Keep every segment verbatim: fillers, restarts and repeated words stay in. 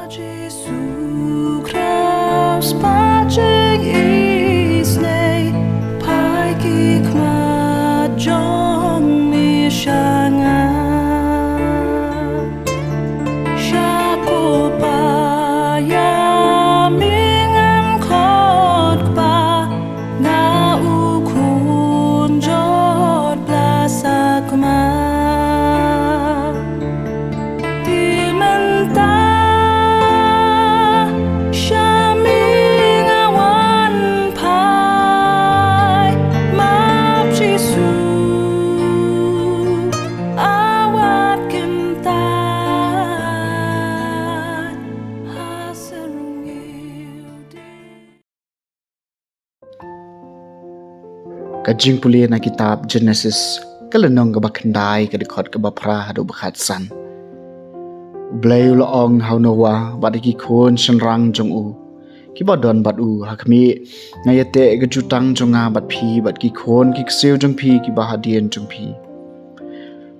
Jisu Khrist, ba jingïeit, phai ki khmat jong me sha nga. Sha ko Pa ïa me ngan khot, Kpa, nga u khun jot bla sakma. Te mynta sha me nga wan phai, map Jisu, a wat kyntait ha sarong ïew dieng. Ka jingpule na kitab Genesis, ka lynnong kaba khyndai, ka dkhot kaba phra haduh ba khatsan. U Blei u la ong ha u Noah bad ha ki khun shynrang jong u kiba don bad u, ha khmih, nga ïateh ïa ka jutang jong nga bad phi bad ki khun ki ksiew jong phi kiba hadien jong phi.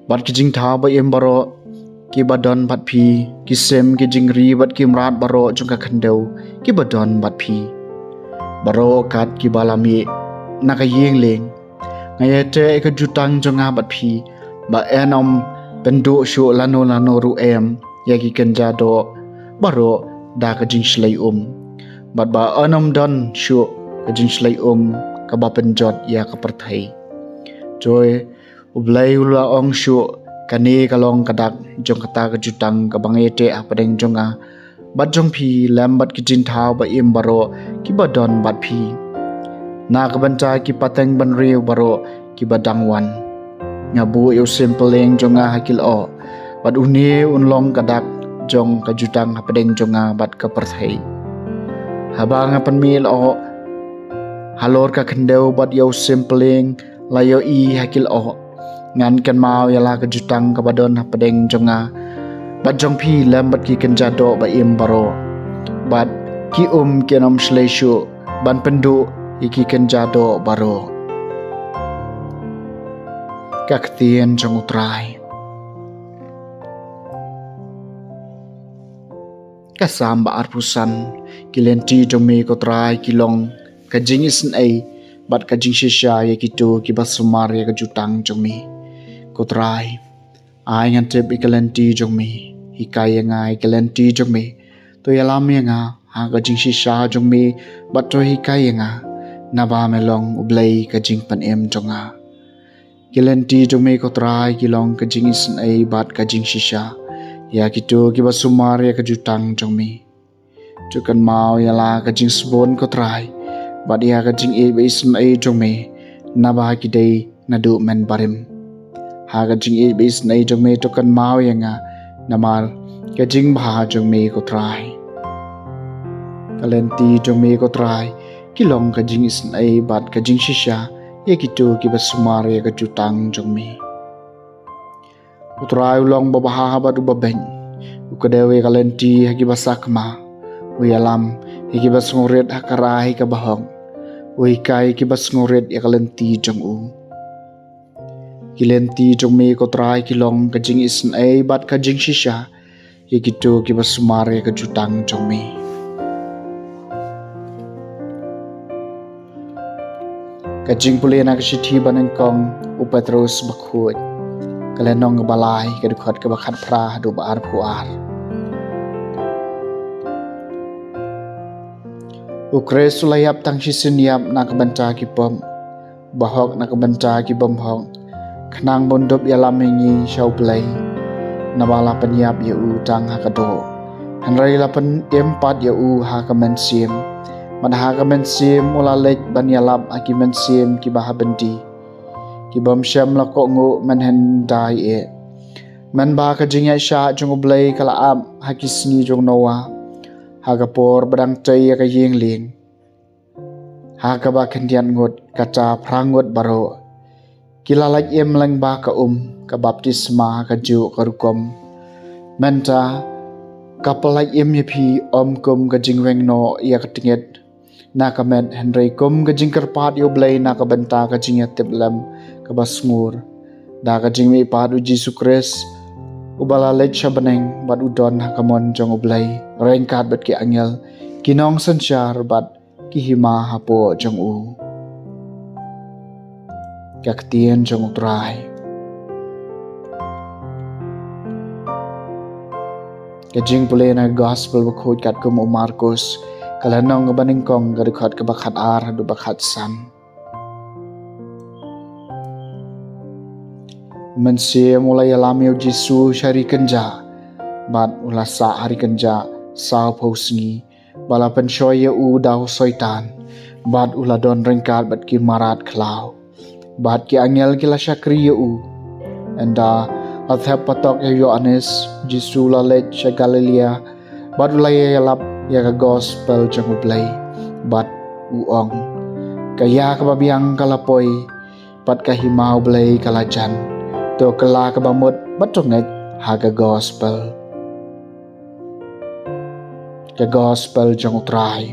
Bad ki jingthaw ba im baroh kiba don bad phi, ki sim, ki jingri bad ki mrad baroh jong ka khyndew kiba don bad phi, baroh kat kiba la mih na ka ïing lieng. Nga ïateh ïa ka jutang jong nga bad phi, ba yn ym pynduh shuh lano lano ruh em ïa ki kynja doh baroh da ka jingshlei um, bad ba yn ym don shuh ka jingshlei um kaba pynjot ïa ka pyrthei. Joi, U Blei u la ong shuh, kane ka long ka dak jong kata ka jutang kaba nga ïateh hapdeng jong nga bad jong phi lem bad ki jingthaw ba im baroh kiba don bad phi, na ka bynta ki pateng bynriew baroh kiba dang wan. Nga buh ïa u symbol jong nga ha ki lyoh, bad une un long ka dak jong ka jutang hapdeng jong nga bad ka pyrthei. Haba nga pynmih lyoh halor ka khyndew bad ïa u symbol la ïohi ha ki lyoh, ngan kynmaw ïa la ka jutang kaba don hapdeng jong nga bad jong phi lem bad ki kynja doh ba im baroh, bad ki um kin ym shlei shuh ban pynduh ïa ki kynja doh baroh. Ka ktien jong U Trai. Ka Salm ba arphew san. Ki lynti jong me, ko Trai, ki long ka jingisynei bad ka jingshisha ïa kito kiba sumar ïa ka jutang jong me. Ko Trai, ai ngan tip ïa ki lynti jong me, hikai ïa nga ïa ki lynti jong me, to ïalam ïa nga ha ka jingshisha jong me, bad to hikai ïa nga, naba me long U Blei ka jingpynim jong nga. Ki lynti jong me, ko Trai, ki long ka jingisynei bad ka jingshisha ïa kito kiba sumar ïa ka jutang jong me. To kynmaw ïa la ka jingsbun, ko Trai, bad ïa ka jingïeit ba isynei jong me, naba ki dei naduh mynbarim. Ha ka jingïeit ba isynei jong me to kynmaw ïa nga namar ka jingbha jong me, ko Trai. Ki lynti jong me, ko Trai, ki long ka jingisynei bad ka jingshisha ïa kito kiba sumar ïa ka jutang jong me. U Trai u long uba bha bad uba beit. U kdew ïa ka lynti ha kiba sakma. U ïalam ïa kiba sngewrit ha ka rai kaba hok. U hikai ïa kiba sngewrit ïa ka lynti jong u. Ki lynti jong me, ko Trai, ki long ka jingisynei bad ka jingshisha ïa kito kiba sumar ïa ka jutang jong me. Ka jingpule na ka shithi banyngkong u Petros bakhuid, ka lynnong ba lai, ka dkhot kaba khatphra haduh ba arphew ar. U Khrist u la ïap tang shisien ïap na ka bynta ki pop, ba hok na ka bynta ki bym hok, khnang ban dup ïalam ïa ngi sha U Blei. Naba la pynïap ïa u tang ha ka doh, hynrei la pynim pat ïa u ha ka mynsiem. Bad ha ka mynsiem u la leit ban ïalap ha ki mynsiem kiba ha byndi, ki bym shym la kohnguh mynhyndai eh. Mynba ka jingïaishah jong U Blei ka la ap ha ki sngi jong u Noah, ha ka por ba dang tei ïa ka ïing lieng, ha kaba khyndiat ngut kata phra ngut baroh ki la lait im lyngba ka um, ka baptisma ha kajuh ka rukom. Mynta ka pyllait im ïa phi, ym kum ka jingweng noh ïa ka tngit na ka met, hynrei kum ka jingkyrpad ïa U Blei na ka bynta ka jingïatiplem kaba sngur, da ka jingmihpat U Jisu Khrist, uba la leit sha bneng bad u don ha ka mon jong U Blei ryngkat bad ki angel, ki nongsynshar bad ki hima hapoh jong u. Ka ktien jong U Trai. Ka jingpule na Gospel Bakhuid katkum u Markus, ka lynnong kaba nyngkong, ka dkhot kaba khatar haduh ba khatsan. Mynsiem u la ïalam ïa u Jisu sha ri kynjah, bad u la sah ha ri kynjah sawphew sngi, ba la pynshoi ïa u da u Soitan, bad u la don ryngkat bad ki mrad khlaw, bad ki angel ki la shakri ïa u. Ynda la thep patok ïa u Ïoannis, Jisu la leit sha Galilaia, bad u la ïalap ïa ka Gospel jong U Blei, bad u ong: Ka ïa kaba biang ka la poi, bad ka hima U Blei ka la jan. To kylla kaba mut bad to ngeit ha ka Gospel. Ka Gospel jong U Trai.